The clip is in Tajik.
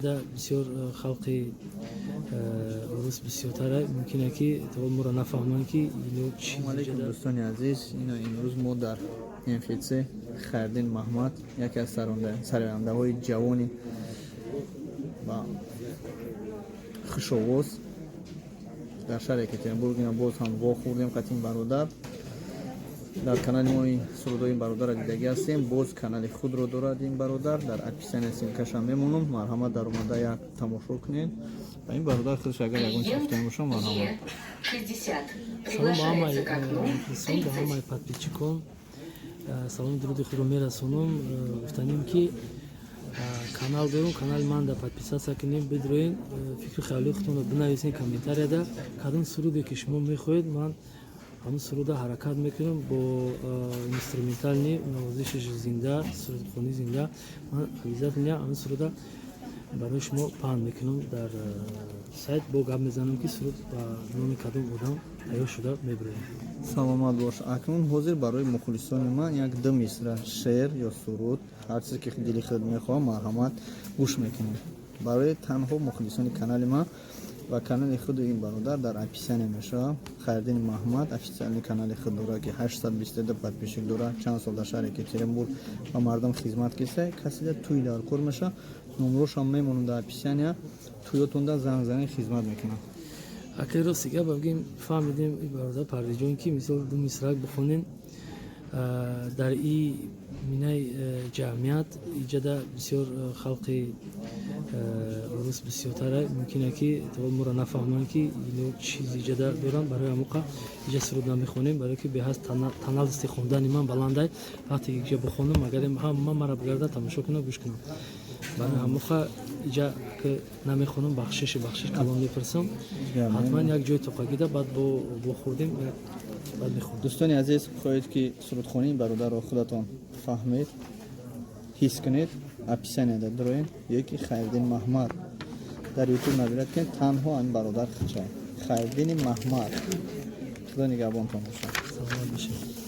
Бисёр халқи рус бисёртара, мумкине, ки моро нафаҳманд, ки ино чӣ. Алейкум, дӯстони азиз! Ино имрӯз мо дар МФЦ Хайрдин Маҳмад, яке аз сарояндаҳои ҷавони ва хушовоз дар шаҳри Екатеринбург. Ина боз ҳам вохӯрдем қатин бародар. Дар канали мо ин сурудҳои ин бародарро дидагӣ ҳастем. Боз канали худро дорад ин бародар, дар описания ссылка шам мемонам, марҳамат, дар омада як тамошо кунед. Ва ин бародар худаш агар ягон чиз гуфтани бошам, марҳамат. Салом ба ҳамаи мухлисон, ба ҳамаи подписчик он, саломи дуруди худро мерасонам. Гуфтанем, ки канал дорум, канали ман да подписаться кунем, бидроен, фикри хаёлии худтонро бинависен комментарияда. Кадом суруде ки шумо мехоҳед, ман ҳамун суруда ҳаракат мекунам бо инструментальный навозиши зинда, сурудхонии зинда. Ман обязательно ҳамун суруда барои шумо паҳн мекунам дар сайт, бо гап мезанам, ки суруд ба номи кадом одам тайёр шуда мебироем. Саломат бош. Акнун ҳозир барои мухлисони ман як ду мисра шеър ё суруд, ҳар чизе ки дили худ мехоҳам, марҳамат, гӯш мекунем. Барои танҳо мухлисони канали ман ва канали худи ин бародар дар описание мешавад. Хайрдини Маҳмад официальный канали худ дорад, ки 822 подписчик дорад. Чанд сол дар шаҳри Екатеринбург ба мардум хизмат киста. Касида тӯй дар кор мешавад, номрошам мемонам дар описания, тӯётонда занг занӣ, хизмат мекунам. Акай, рости гап бигем, фаҳмидем, бародар Парвизҷон, ки мисол ду мисрак бихонем дар и минаи ҷамъият иҷада бисёр халқи рус бисёртара, мумкине, ки моро нафаҳманд, ки ино чиз иҷада доранд. Барои ҳамоқа иҷа суруд намехонем, барое ки беҳаз тональности хондани ман баландай. Вақте иҷа бихонам, агар ҳама мара бигарда тамошо кунам, гӯш кунам, барои ҳамоқа иҷа намехонам. Бахшиши калон мепурсам. Ҳатман як ҷои тоқагида баъд бохӯрдем, баъд мехонем. Дӯстони азиз, хоҳед, ки сурудхонии бародарро худатон фаҳмед, ҳис кунед, описанияда дуроен ёки Хайрдин Маҳмад дар Ютуб набирад кунед. Танҳо ҳамин бародар хича, Хайрдини Маҳмад. Худо нигаҳбонтон бошад. Саломат бошед.